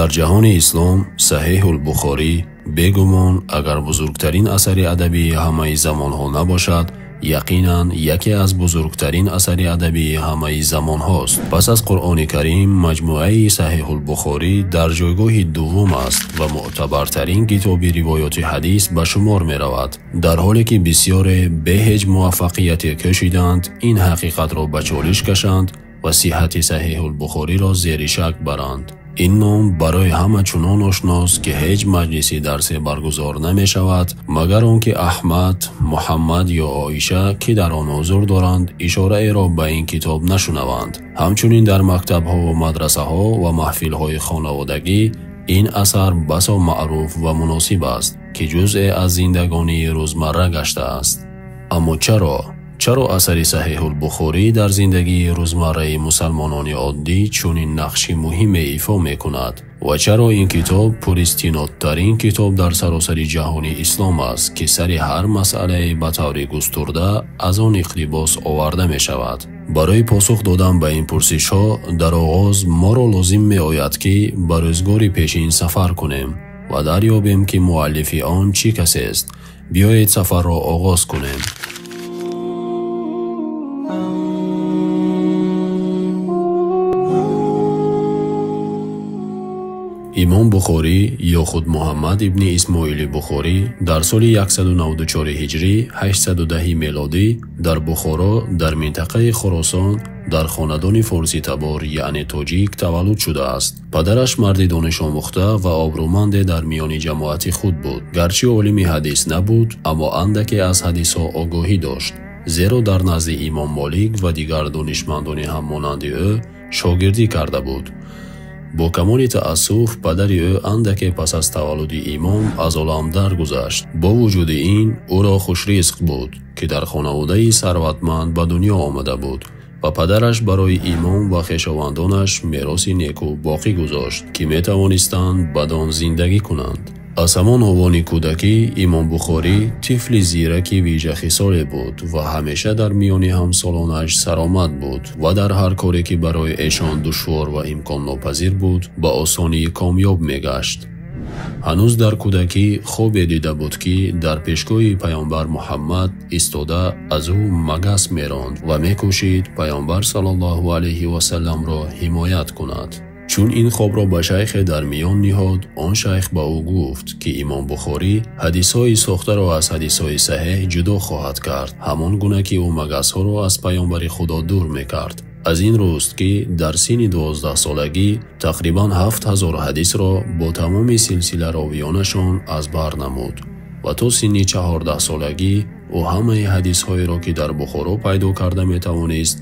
Дар ҷаҳони ислом Саҳеҳул-Бухорӣ бегумон агар бузургтарин асари адабии ҳамаи замонҳо набошад, яқинан яке аз бузургтарин асари адабии ҳамаи замонҳост. Пас аз Қуръони Карим маҷмӯаи Саҳеҳул-Бухорӣ дар ҷойгоҳи дуввум аст ва мӯътабартарин китоби ривоёти ҳадис ба шумор меравад. Дар ҳоле ки бисёре бе ҳеҷ муваффақияте кӯшиданд ин ҳақиқатро ба чолиш кашанд ва сиҳати Саҳеҳул-Бухориро зери шак баранд. Ин ном барои ҳама чунон ошност ки ҳеҷ маҷлиси дарсе баргузор намешавад, магар он ки Аҳмад, Муҳаммад ё Оиша ки дар он ҳузур доранд ишораеро ба ин китоб нашунаванд. Ҳамчунин дар мактабҳо ва мадрасаҳо ва маҳфилҳои хонаводагӣ ин асар басо маъруф ва муносиб аст ки ҷузъе аз зиндагонии рӯзмарра гаштааст. Аммо чаро? Чаро асари Саҳеҳул-Бухорӣ дар зиндагии рӯзмарраи мусалмонони оддӣ чунин нақши муҳиме ифо мекунад? Ва чаро ин китоб пуристинодтарин китоб дар саросари ҷаҳони ислом аст ки сари ҳар масъалае ба таври густурда аз он иқтибос оварда мешавад? Барои посух додан ба ин пурсишҳо дар оғоз моро лозим меояд ки ба рӯзгори пешин сафар кунем ва дарёбем ки муаллифи он чӣ касест. Биёед сафарро оғоз кунем. Имом Бухорӣ ё худ Муҳаммад ибни Исмоили Бухорӣ дар соли 194 ҳиҷрӣ 810 мелодӣ дар Бухоро дар минтақаи Хуросон дар хонадони форситабор яъне тоҷик таваллуд шудааст. Падараш марди донишомӯхта ва обрӯманде дар миёни ҷамоати худ буд. Гарчи олими ҳадис набуд, аммо андаке аз ҳадисҳо огоҳӣ дошт, зеро дар назди Имом Молик ва дигар донишмандони ҳаммонанди ӯ шогирдӣ карда буд. Бо камоли таассуф падари ӯ андаке пас аз таваллуди имом аз олам даргузашт. Бо вуҷуди ин ӯро хушризқ буд ки дар хонаводаи сарватманд ба дунё омада буд ва падараш барои имом ва хешовандонаш мероси неку боқӣ гузошт ки метавонистанд бадон зиндагӣ кунанд. Аз ҳамон овони кӯдакӣ Имом Бухорӣ тифли зираки вижахисоле буд ва ҳамеша дар миёни ҳамсолонаш саромад буд ва дар ҳар коре ки барои эшон душвор ва имконнопазир буд ба осонӣ комёб мегашт. Ҳанӯз дар кӯдакӣ хобе дида буд ки дар пешгоҳи паёмбар Муҳаммад истода аз ӯ магас меронд ва мекӯшид паёмбар саллаллоҳу алайҳи васалламро ҳимоят кунад. Чун ин хобро ба шайхе дар миён ниҳод, он шайх ба ӯ гуфт ки Имом Бухорӣ ҳадисҳои сохтаро аз ҳадисҳои саҳеҳ ҷудо хоҳад кард, ҳамон гуна ки ӯ магасҳоро аз паёмбари Худо дур мекард. Аз ин рӯст ки дар синни 12-солагӣ тақрибан 7000 ҳадисро бо тамоми силсила ровиёнашон аз бар намуд ва то синни 14-солагӣ ӯ ҳамаи ҳадисҳоеро ки дар Бухоро пайдо карда метавонист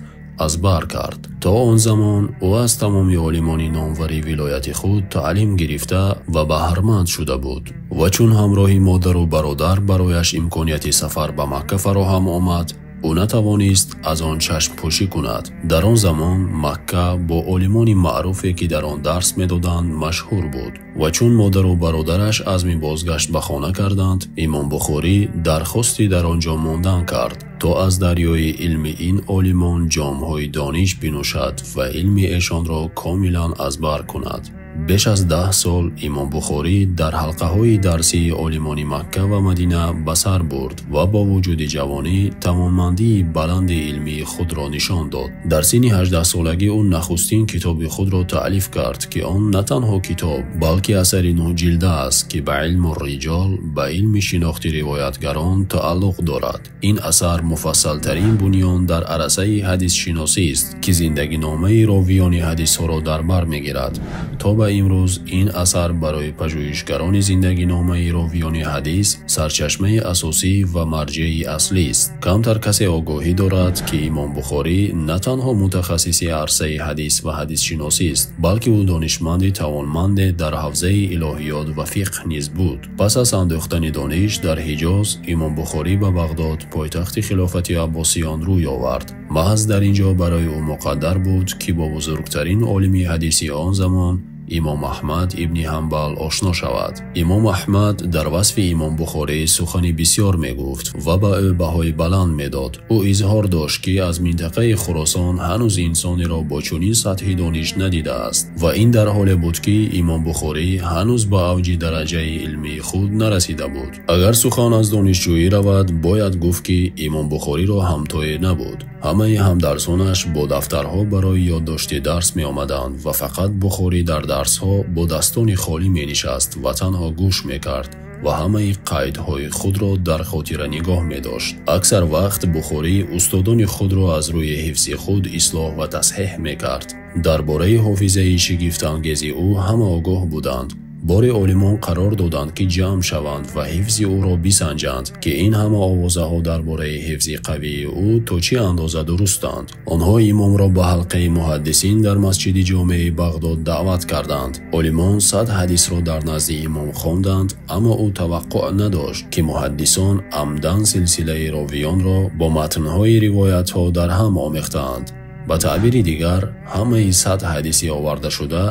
аз бар кард. То он замон ӯ аз тамоми олимони номвари вилояти худ таълим гирифта ва баҳрманд шуда буд ва чун ҳамроҳи модару бародар барояш имконияти сафар ба Макка фароҳам омад, ӯ натавонист аз он чашмпӯшӣ кунад. Дар он замон Макка бо олимони маъруфе ки дар он дарс медоданд машҳур буд ва чун модару бародараш азми бозгашт ба хона карданд, Имом Бухорӣ дархости дар он ҷо мондан кард то аз дарёи илми ин олимон ҷомҳои дониш бинӯшад ва илми эшонро комилан аз бар кунад. Беш аз 10 сол Имом Бухорӣ дар ҳалқаҳои дарсии олимони Макка ва Мадина ба сар бурд ва бо вуҷуди ҷавонӣ тавонмандии баланди илмии худро нишон дод. Дар синни 18-солагӣ ӯ нахустин китоби худро таълиф кард ки он на танҳо китоб, балки асари 9 ҷилда аст ки ба илму риҷол, ба илми шинохти ривоятгарон тааллуқ дорад. Ин асар муфассалтарин бунён дар арсаи ҳадисшиносист ки зиндагиномаи ровиёни ҳадисҳоро дар бар мегирад. То ба имрӯз ин асар барои пажӯҳишгарони зиндагиномаи ровиёни ҳадис сарчашмаи асосӣ ва марҷаи аслӣ аст. Камтар касе огоҳӣ дорад ки Имом Бухорӣ на танҳо мутахассиси арсаи ҳадис ва ҳадисшиносист, балки ӯ донишманди тавонманде дар ҳавзаи илоҳиёт ва фиқҳ низ буд. Пас аз андӯхтани дониш дар Ҳиҷоз, Имом Бухорӣ ба Бағдод, пойтахти хилофати Аббосиён рӯй овард. Маҳз дар ин ҷо барои ӯ муқаддар буд ки бо бузургтарин олими ҳадиси он замон Имом Аҳмад ибни Ҳанбал ошно шавад. Имом Аҳмад дар васфи Имом Бухорӣ сухани бисёр мегуфт ва ба ӯ баҳои баланд медод. Ӯ изҳор дошт, ки аз минтақаи Хуросон ҳанӯз инсонеро бо чунин сатҳи дониш надидааст ва ин дар ҳоле буд, ки Имом Бухорӣ ҳанӯз ба авҷи дараҷаи илмии худ нарасида буд. Агар сухан аз донишҷӯӣ равад, бояд гуфт, ки Имом Бухориро ҳамтое набуд. Ҳамаи ҳамдарсонаш бо дафтарҳо барои ёддошти дарс меомаданд ва фақат Бухорӣ дар дарсҳо бо дастони холӣ менишаст ва танҳо гӯш мекард ва ҳамаи қайдҳои худро дар хотира нигоҳ медошт. Аксар вақт Бухорӣ устодони худро аз рӯи ҳифзи худ ислоҳ ва тасҳеҳ мекард. Дар бораи ҳофизаи шигифтангези ӯ ҳама огоҳ буданд. Бори олимон қарор доданд, ки ҷамъ шаванд ва ҳифзи ӯро бисанҷанд, ки ин ҳама овозаҳо дар бораи ҳифзи қавии ӯ то чӣ андоза дурустанд. Онҳо имомро ба ҳалқаи муҳаддисин дар масҷиди ҷомеи Бағдод даъват карданд. Олимон 100 ҳадисро дар назди имом хонданд, аммо ӯ таваққӯъ надошт, ки муҳаддисон амдан силсилаи ровиёнро бо матнҳои ривоятҳо дар ҳам омехтаанд. Ба таъбири дигар, ҳамаи 100 ҳадиси овардашуда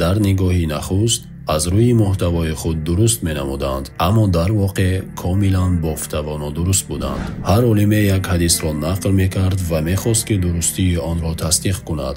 дар нигоҳи нахуст аз рӯи муҳтавои худ дуруст менамуданд, аммо дар воқеъ комилан бофта ва нодуруст буданд. Ҳар олиме як ҳадисро нақл мекард ва мехост, ки дурустии онро тасдиқ кунад,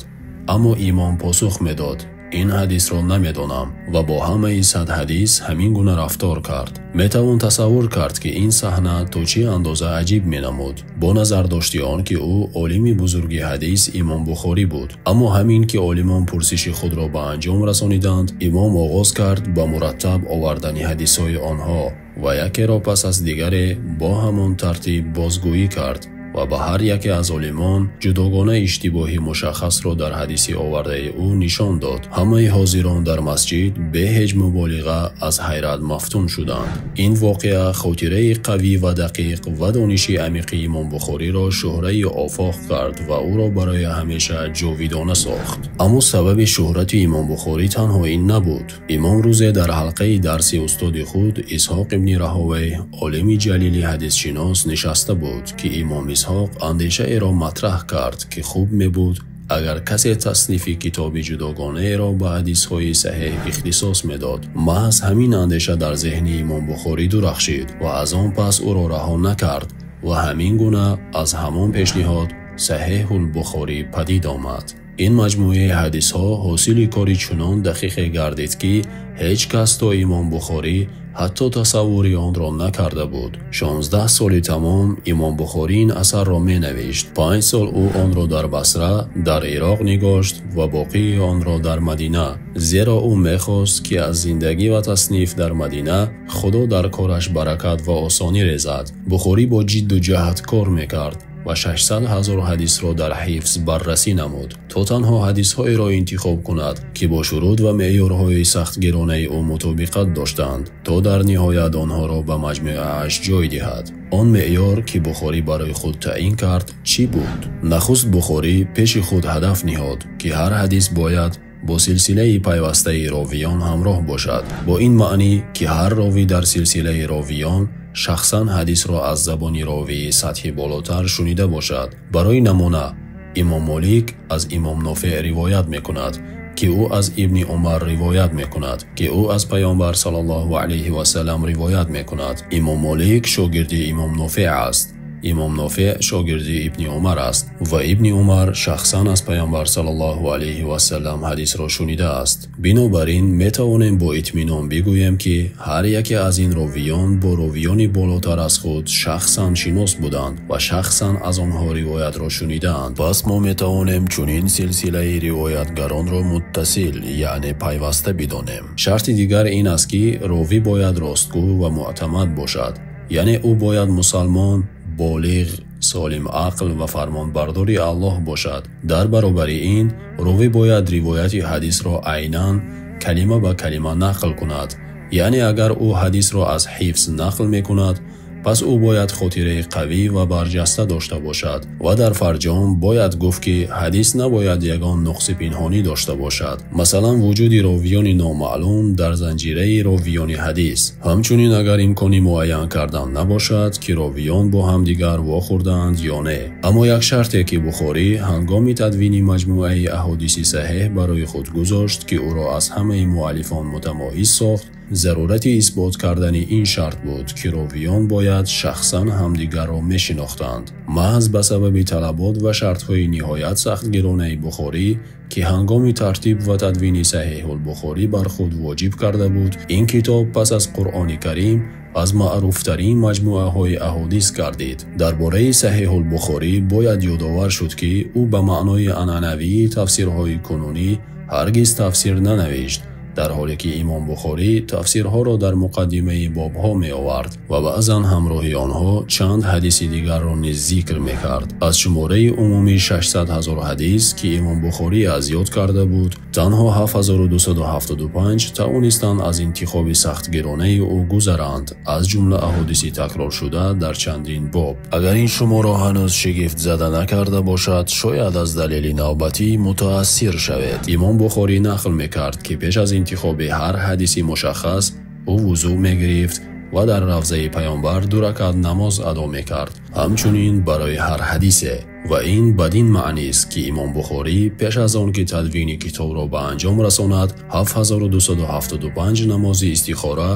аммо имом посух медод: ин ҳадисро намедонам, ва бо ҳамаи 100 ҳадис ҳамин гуна рафтор кард. Метавон тасаввур кард, ки ин саҳна то чӣ андоза аҷиб менамуд, бо назардошти он, ки ӯ олими бузурги ҳадис Имом Бухорӣ буд. Аммо ҳамин ки олимон пурсиши худро ба анҷом расониданд, имом оғоз кард ба мураттаб овардани ҳадисҳои онҳо ва якеро пас аз дигаре бо ҳамон тартиб бозгӯӣ кард ва ба ҳар яке аз олимон ҷудогона иштибоҳи мушаххасро дар ҳадиси овардаи ӯ нишон дод. Ҳамаи ҳозирон дар масҷид бе ҳеҷ муболиға аз ҳайрат мафтун шуданд. Ин воқеа хотираи қавӣ ва дақиқ ва дониши амиқи Имом Бухориро шӯҳраи офоқ кард ва ӯро барои ҳамеша ҷовидона сохт. Аммо сабаби шӯҳрати Имом Бухорӣ танҳо ин набуд. Имом рӯзе дар ҳалқаи дарси устоди худ Исҳоқ ибни Раҳовай, олими ҷалили ҳадисшинос, нишаста буд, ки имом Исҳоқ андешаеро матраҳ кард, ки хуб мебуд агар касе таснифи китоби ҷудогонаеро ба ҳадисҳои саҳеҳ ихтисос медод. Маҳз ҳамин андеша дар зеҳни Имом Бухорӣ дурахшид ва аз он пас ӯро раҳо накард ва ҳамин гуна аз ҳамон пешниҳод Саҳеҳул Бухорӣ падид омад. Ин маҷмӯаи ҳадисҳо ҳосили кори чунон дақиқе гардид, ки ҳеҷ кас то Имом Бухорӣ ҳатто тасаввури онро накарда буд. 16 соли тамом Имом Бухорӣ ин асарро менавишт. 5 сол ӯ онро дар Басра, дар Ироқ нигошт ва боқии онро дар Мадина, зеро ӯ мехост, ки аз зиндагӣ ва тасниф дар Мадина Худо дар кораш баракат ва осонӣ резад. Бухорӣ бо ҷидду ҷаҳд кор мекард ва 600 000 ҳадисро дар ҳифз баррасӣ намуд, то танҳо ҳадисҳоеро интихоб кунад, ки бо шурут ва меъёрҳои сахтгиронаи ӯ мутобиқат доштанд, то дар ниҳоят онҳоро ба маҷмӯааш ҷой диҳад. Он меъёр, ки Бухорӣ барои худ таъин кард, чӣ буд? Нахуст Бухорӣ пеши худ ҳадаф ниҳод, ки ҳар ҳадис бояд бо силсилаи пайвастаи ровиён ҳамроҳ бошад, бо ин маънӣ, ки ҳар ровӣ дар силсилаи ровиён шахсан ҳадисро аз забони ровии сатҳи болотар шунида бошад. Барои намуна, Имом Молик аз Имом Нофеъ ривоят мекунад, ки ӯ аз Ибни Умар ривоят мекунад, ки ӯ аз Паёмбар саллаллоҳу алайҳи васаллам ривоят мекунад. Имом Молик шогирди Имом Нофеъ аст. Имом Нофеъ шогирди Ибни Умар аст ва Ибни Умар шахсан аз Паёмбар саллаллоҳу алайҳи васаллам ҳадисро шунидааст. Бинобар ин метавонем бо итминон бигӯем, ки ҳар яке аз ин ровиён бо ровиёни болотар аз худ шахсан шинос буданд ва шахсан аз онҳо ривоятро шунидаанд. Пас мо метавонем чунин силсилаи ривоятгаронро муттасил, яъне пайваста бидонем. Шарти дигар ин аст, ки ровӣ бояд ростгӯ ва муътамад бошад, яъне ӯ бояд мусалмон, болиғ, солим ақл ва фармонбардори Аллоҳ бошад. Дар баробари ин, ровӣ бояд ривояти ҳадисро айнан калима ба калима нақл кунад. Яъне агар ӯ ҳадисро аз ҳифз нақл мекунад, Пас ӯ бояд хотираи қавӣ ва барҷаста дошта бошад ва дар фарҷом бояд гуфт, ки ҳадис набояд ягон нуқси пинҳонӣ дошта бошад, масалан вуҷуди ровиёни номаълум дар занҷираи ровиёни ҳадис. Ҳамчунин агар имкони муайян кардан набошад, ки ровиён бо ҳамдигар вохӯрдаанд ё не. Аммо як шарте ки Бухорӣ ҳангоми тадвини маҷмӯаи аҳодиси саҳеҳ барои худ гузошт, ки ӯро аз ҳамаи муаллифон мутамоиз сохт, зарурати исбот кардани ин шарт буд, ки ровиён бояд шахсан ҳамдигарро мешинохтанд. Маҳз ба сабаби талабот ва шартҳои ниҳоят сахтгиронаи Бухорӣ, ки ҳангоми тартиб ва тадвини Саҳеҳул-Бухорӣ бар худ воҷиб карда буд, ин китоб пас аз Қуръони Карим аз маъруфтарин маҷмӯаҳои аҳодис гардид. Дар бораи Саҳеҳул-Бухорӣ бояд ёдовар шуд, ки ӯ ба маънои анъанавии тафсирҳои кунунӣ ҳаргиз тафсир нанавишт, дар ҳоле ки Имом Бухорӣ тафсирҳоро дар муқаддимаи бобҳо меовард ва баъзан ҳамроҳи онҳо чанд ҳадиси дигарро низ зикр мекард. Аз шумораи умумии 600 ҳазор ҳадис, ки Имом Бухорӣ аз ёд карда буд, танҳо 7275 тавонистанд аз интихоби сахтгиронаи ӯ гузаранд, аз ҷумла аҳодиси такроршуда дар чандин боб. Агар ин шуморо ҳанӯз шигифт зада накарда бошад, шояд аз далели навбатӣ мутаассир шавед. Имом Бухорӣ нақл мекард, ки пеш аз интихоби ҳар ҳадиси мушаххас ӯ вузӯ мегирифт ва дар равзаи паёмбар 2 ракат намоз адо мекард, ҳамчунин барои ҳар ҳадисе. Ва ин бадин маънист, ки Имом Бухорӣ пеш аз он ки тадвини китобро ба анҷом расонад, 7275 намози истихора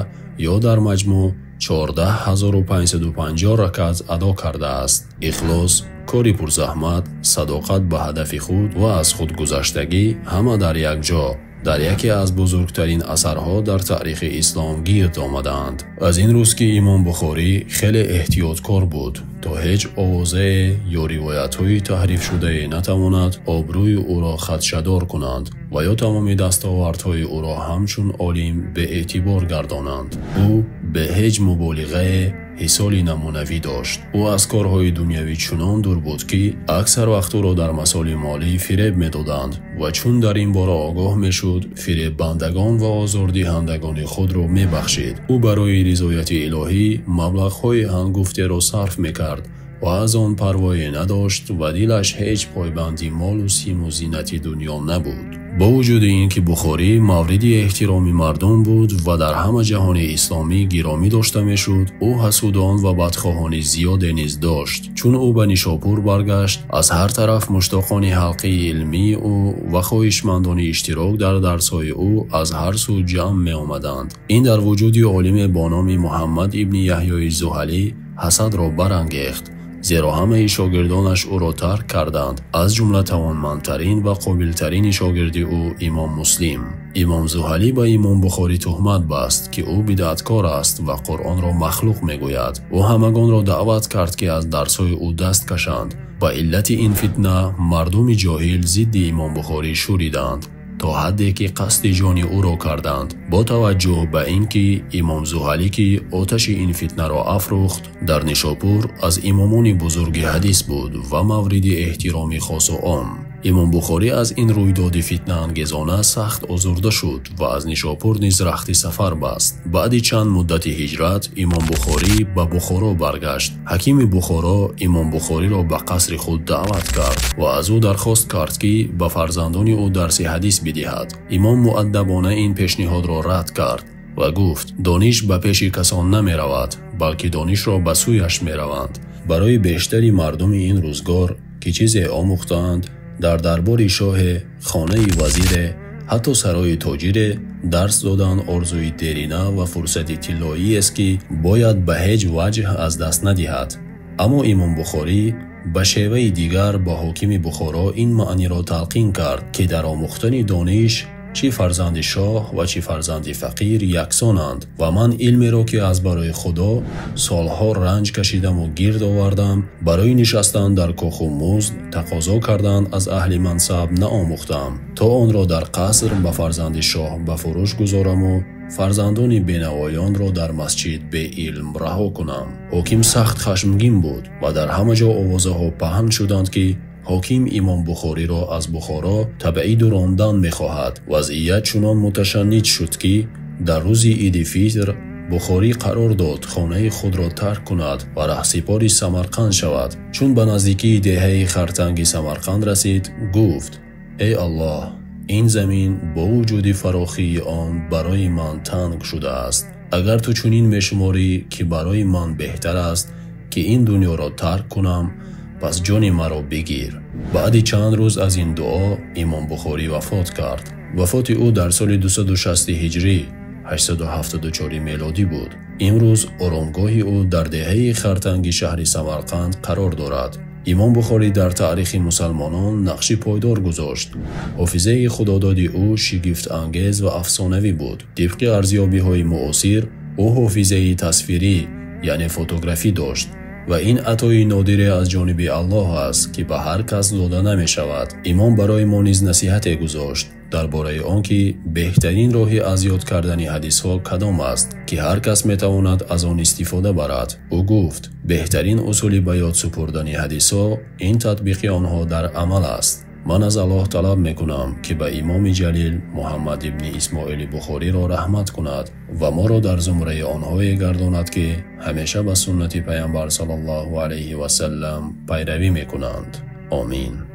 ё дар маҷмӯъ 14550 ракат адо кардааст. Ихлос, кори пурзаҳмат, садоқат ба ҳадафи худ ва аз худгузаштагӣ ҳама дар як ҷо дар яке аз бузургтарин асарҳо дар таърихи ислом гирд омадаанд. Аз ин рӯз ки Имом Бухорӣ хеле эҳтиёткор буд, то ҳеҷ овозае ё ривоятҳои таҳрифшудае натавонад обрӯи ӯро хадшадор кунанд ва ё тамоми дастовардҳои ӯро ҳамчун олим беэътибор гардонанд. Ӯ бе ҳеҷ муболиғае ҳисоли намунавӣ дошт. Ӯ аз корҳои дунявӣ чунон дур буд, ки аксар вақт ӯро дар масоили молӣ фиреб медоданд ва чун дар ин бора огоҳ мешуд, фиреббандагон ва озордиҳандагони худро мебахшид. Ӯ барои ризояти илоҳӣ маблағҳои ҳангуфтеро сарф мекард ва аз он парвое надошт ва дилаш ҳеҷ пойбанди молу симу зинати дунё набуд. Бо вуҷуди ин ки Бухорӣ мавриди эҳтироми мардум буд ва дар ҳама ҷаҳони исломӣ гиромӣ дошта мешуд, ӯ ҳасудон ва бадхоҳони зиёде низ дошт. Чун ӯ ба Нишопур баргашт, аз ҳар тараф муштоқони ҳалқаи илмии ӯ ва хоҳишмандони иштирок дар дарсҳои ӯ аз ҳар сӯ ҷамъ меомаданд. Ин дар вуҷуди олиме бо номи Муҳаммад ибни Яҳёи Зуҳалӣ ҳасадро барангехт, зеро ҳамаи шогирдонаш ӯро тарк карданд, аз ҷумла тавонмандтарин ва қобилтарини шогирди ӯ Имом Муслим. Имом Зуҳалӣ ба Имом Бухорӣ туҳмат баст, ки ӯ бидъаткор аст ва Қуръонро махлуқ мегӯяд. Ӯ ҳамагонро даъват кард, ки аз дарсҳои ӯ даст кашанд. Ба иллати ин фитна мардуми ҷоҳил зидди Имом Бухорӣ шӯриданд, то ҳадде ки қасди ҷони ӯро карданд. Бо таваҷҷӯҳ ба ин ки Имом Зуҳалӣ, ки оташи ин фитнаро афрӯхт, дар Нишопур аз имомони бузурги ҳадис буд ва мавриди эҳтироми хосу ом. Имом Бухорӣ аз ин рӯйдоди фитнаангезона сахт озурда шуд ва аз Нишопур низ рахти сафар баст. Баъди чанд муддати ҳиҷрат Имом Бухорӣ ба Бухоро баргашт. Ҳакими Бухоро Имом Бухориро ба қасри худ даъват кард ва аз ӯ дархост кард, ки ба фарзандони ӯ дарси ҳадис бидиҳад. Имом муаддабона ин пешниҳодро рад кард ва гуфт: дониш ба пеши касон намеравад, балки донишро ба сӯяш мераванд. Барои бештари мардуми ин рӯзгор, ки чизе омӯхтаанд, дар дарбори шоҳе, хонаи вазире, ҳатто сарои тоҷире дарс додан орзуи дерина ва фурсати тиллоиест, ки бояд ба ҳеҷ ваҷҳ аз даст надиҳад. Аммо Имом Бухорӣ ба шеваи дигар ба ҳокими Бухоро ин маъниро талқин кард, ки дар омӯхтани дониш чӣ фарзанди шоҳ ва чӣ фарзанди фақир яксонанд ва ман илмеро, ки аз барои Худо солҳо ранҷ кашидаму гирд овардам, барои нишастан дар коху музд тақозо кардан аз аҳли мансаб наомӯхтам, то онро дар қаср ба фарзанди шоҳ ба фурӯш гузораму фарзандони бенавоёнро дар масҷид беилм раҳо кунам. Ҳоким сахт хашмгин буд ва дар ҳама ҷо овозаҳо паҳн шуданд, ки ҳоким Имом Бухориро аз Бухоро табъиду рондан мехоҳад. Вазъият чунон муташанниҷ шуд, ки дар рӯзи Иди Фитр Бухорӣ қарор дод хонаи худро тарк кунад ва раҳсипори Самарқанд шавад. Чун ба наздикии деҳаи Хартанги Самарқанд расид, гуфт: эй Аллоҳ, ин замин бо вуҷуди фарохии он барои ман танг шудааст. Агар ту чунин мешуморӣ, ки барои ман беҳтар аст, ки ин дунёро тарк кунам, пас ҷони маро бигир. Баъди чанд рӯз аз ин дуо Имом Бухорӣ вафот кард. Вафоти ӯ дар соли 260 ҳиҷрӣ 874 мелодӣ буд. Имрӯз оромгоҳи ӯ дар деҳаи Хартанги шаҳри Самарқанд қарор дорад. Имом Бухорӣ дар таърихи мусалмонон нақши пойдор гузошт. Ҳофизаи худододи ӯ шигифтангез ва афсонавӣ буд. Тибқи арзёбиҳои муосир, ӯ ҳофизаи тасвирӣ, яъне фотографӣ дошт ва ин атои нодире аз ҷониби Аллоҳ аст, ки ба ҳар кас дода намешавад. Имом барои мо низ насиҳате гузошт дар бораи он, ки беҳтарин роҳи аз ёд кардани ҳадисҳо кадом аст, ки ҳар кас метавонад аз он истифода барад. Ӯ гуфт: беҳтарин усули ба ёд супурдани ҳадисҳо ин татбиқи онҳо дар амал аст. Ман аз Аллоҳ талаб мекунам, ки ба Имоми Ҷалил Муҳаммад ибни Исмоили Бухориро раҳмат кунад ва моро дар зумраи онҳое гардонад, ки ҳамеша ба суннати Паёмбар саллаллоҳу алайҳи васаллам пайравӣ мекунанд. Омин.